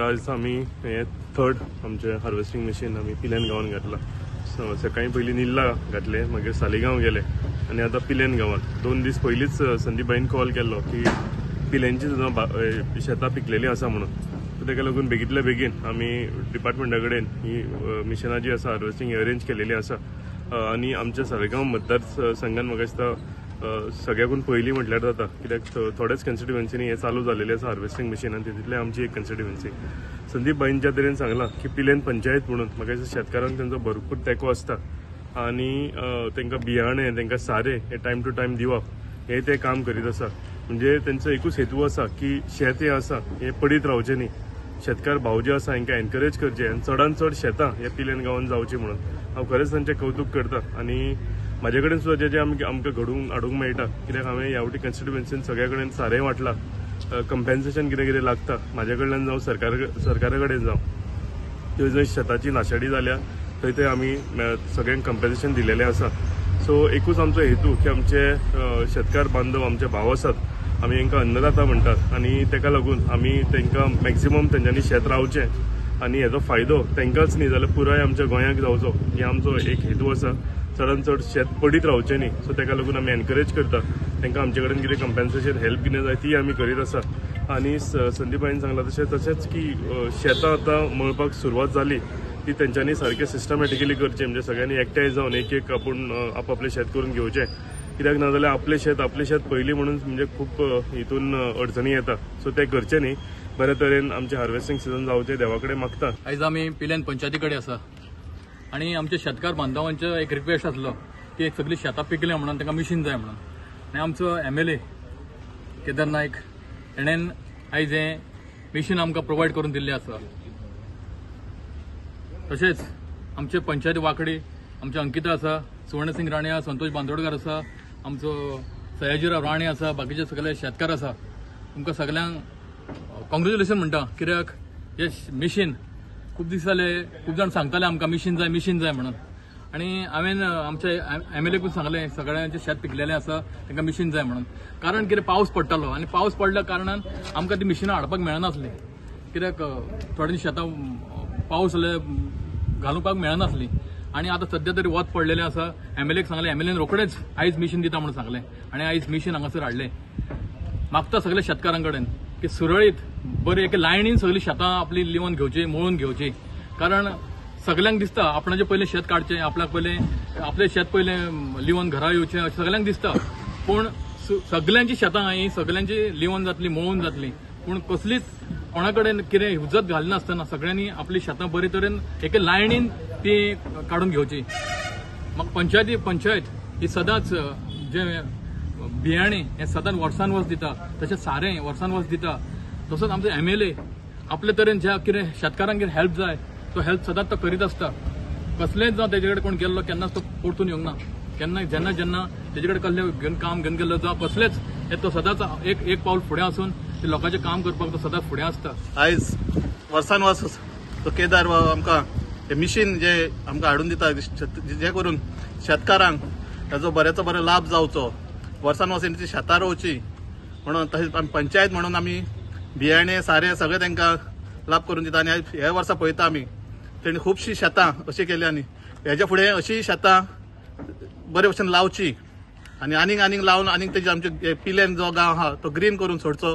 आज आमी हे थर्ड आमचे हार्वेस्टिंग मशीन आमी पिलेन गांवान घातला. सकाळी पयलीं निल्ला घातले, मागीर सालिगांव गेले आनी आतां पिलेन गांवांत. 2 दीस पयलींच संदीप भाईन कॉल केल्लो की पिलेनची सुद्दां शेतां पिकलेलीं आसा म्हणून. सो ताका लागून बेगींतल्या बेगीन आमी डिपार्टमेंटा कडेन ही मिशनां जी आसा हार्वेस्टिंग अरेंज केलेली आसा. आनी आमच्या सालेगांव मतदारसंघान म्हाका दिसता सगळ्याकून पयलीं म्हटल्यार जाता, कित्याक थोड्याच कन्स्टिट्युएन्सीनी हें चालू जालेलें आसा हार्वेस्टिंग मशीन आनी तितूंतलें आमची एक कन्स्टिट्युएन्सी. संदीप भाईन ज्या तरेन सांगलां की पिलेन पंचायत म्हणून म्हाका दिसता शेतकारांक तेंचो भरपूर तेंको आसता आनी तांकां बियाणें, तांकां सारें हें टायम टू टायम दिवप हें ते काम करीत आसा. म्हणजे तेंचो एकूच हेतू आसा की शेत हें आसा हें पडीत रावचें न्ही, शेतकार भाव जे आसा हांकां एनकरेज करचें आनी चडान चड शेतां ह्या पिलेन गांवान जावचीं म्हणून हांव खरेंच तांचें कौतूक करता. आनी म्हाजे कडेन सुद्दां जें जें आमकां घडोवन हाडूंक मेळटा, कित्याक हांवें ह्या फावटी कन्स्टिट्युएन्सीन सगळ्या कडेन सारें वांटलां, कंपेन्सेशन कितें कितें लागता म्हाजे कडल्यान जावं सरकारा कडेन जावं, थंय जंय शेताची नाशाडी जाल्या थंय थंय आमी सगळ्यांक कंपेन्सेशन दिलेलें आसा. सो एकूच आमचो हेतू की आमचे शेतकार बांधव आमचे भाव आसात, आमी तांकां अन्नदाता म्हणटात आनी ताका लागून आमी तांकां मॅक्सिमम तेंच्यांनी शेत रावचें आनी हेजो फायदो तांकांच न्ही जाल्यार पुराय आमच्या गोंयाक जावचो हे आमचो एक हेतू आसा. चडान चड शेत पडीत रावचें न्ही, सो ताका लागून आमी एनकरेज करता तांकां आमचे कडेन कितें कंपेन्सेशन हेल्प कितें जाय ती आमी करीत आसा. आनी संदीप भाईन सांगलां तशें तशेंच की शेतां आतां मळपाक सुरवात जाली ती तेंच्यांनी सारकें सिस्टमॅटिकली करचें, म्हणजे सगळ्यांनी एकठांय जावन एक एक आपूण आपआपलें शेत करून घेवचें, कित्याक ना जाल्यार आपलें शेत पयलीं म्हणून म्हणजे खूब हितून अडचणी येता. सो तें करचें न्ही, बरे तरेन आमचें हार्वेस्टिंग सिजन जावचें देवा कडेन मागता. आयज आमी पिलेन पंचायती कडेन आसा आनी आमच्या शेतकार बांधवांचो एक रिक्वेस्ट आसलो की एक सगळीं शेतां पिकल्या म्हणून तांकां मिशीन जाय म्हणून. आनी आमचो MLA Kedar Naik हेणेन आयज हें मिशीन आमकां प्रोवायड करून दिल्लें आसा. तशेंच आमचे पंचायत वांकडी आमचे अंकिता आसा, सुवर्णसिंग राणे आसा, संतोष बांदोडकार आसा, आमचो सयाजीराव राणे आसा, बाकीचे सगळे शेतकार आसा. तुमकां सगळ्यांक कॉंग्रेच्युलेशन म्हणटा, कित्याक हे मिशीन खूब दीस जाले खूब जाण सांगताले आमकां मिशीन जाय मिशीन जाय म्हणून. आनी हांवें आमच्या MLA सांगलें सगळ्यांचें शेत पिकलेलें आसा तांकां मिशीन जाय म्हणून. कारण कितें पावस पडटालो आनी पावस पडल्या कारणान आमकां ती मिशिनां हाडपाक मेळनासलीं, कित्याक थोड्यांनी शेतां पावस जाल्यार घालुपाक मेळनासलीं. आनी आतां सद्या तरी वत पडलेलें आसा. MLA सांगलें, MLAन रोखडेच आयज मिशीन दिता म्हणून सांगलें आनी आयज मिशीन हांगासर हाडलें. मागता सगल्या शेतकारां कडेन की सुरळीत बरी एके लायनीन सगळीं शेतां आपली लिवन घेवची, मळून घेवची. कारण सगल्यांक दिसता आपणाचें पयलें शेत काडचें, आपल्याक पयलें आपलें शेत पयलें लिवन घरा येवचें अशें सगल्यांक दिसता. पूण सगल्यांची शेतां ही सगल्यांची लिवन जातली, मळून जातली, पूण कसलीच कोणा कडेन कितें हुजत घालनासतना सगळ्यांनी आपली शेतां बरे तरेन एके लायनीन ती काडून घेवची. मग पंचायत ही सदांच जे बियाणें हें सदांच वर्सान वर्स दिता, तशें सारें वर्सान वर्स दिता. तसोच आमचो MLA आपले तरेन ज्या कितें शेतकारांक कितें हेल्प जाय तो हेल्प सदांच तो करीत आसता. कसलेंच जावं तेजे कडेन कोण गेल्लो केन्नाच तो परतून येवंक ना, केन्ना जेन्ना जेन्ना तेजे कडेन कसलें घेवन काम घेवन गेल्लो जावं कसलेंच हें तो सदांच एक एक पावल फुडें आसून ते लोकांचें काम करपाक तो सदांच फुडें आसता. आयज वर्सान वर्स तो केदार आमकां हे मिशीन जे आमकां हाडून दिता जे करून शेतकारांक ताजो बऱ्याचो बरो लाभ जावचो, वर्सान वर्स तेंची शेतां रोवची म्हणून. तशेंच आमी पंचायत म्हणून आमी बियाणे सारें सगळें तांकां लाभ करून दिता. आनी ह्या वर्सा पळयता आमी तेणी खुबशीं शेतां अशीं केली आनी हेज्या फुडें अशीं शेतां बरे भशेन लावची आनी आनीक आनीक लावन आनीक तेजे आमचे पिलेन जो गांव आहा तो ग्रीन करून सोडचो.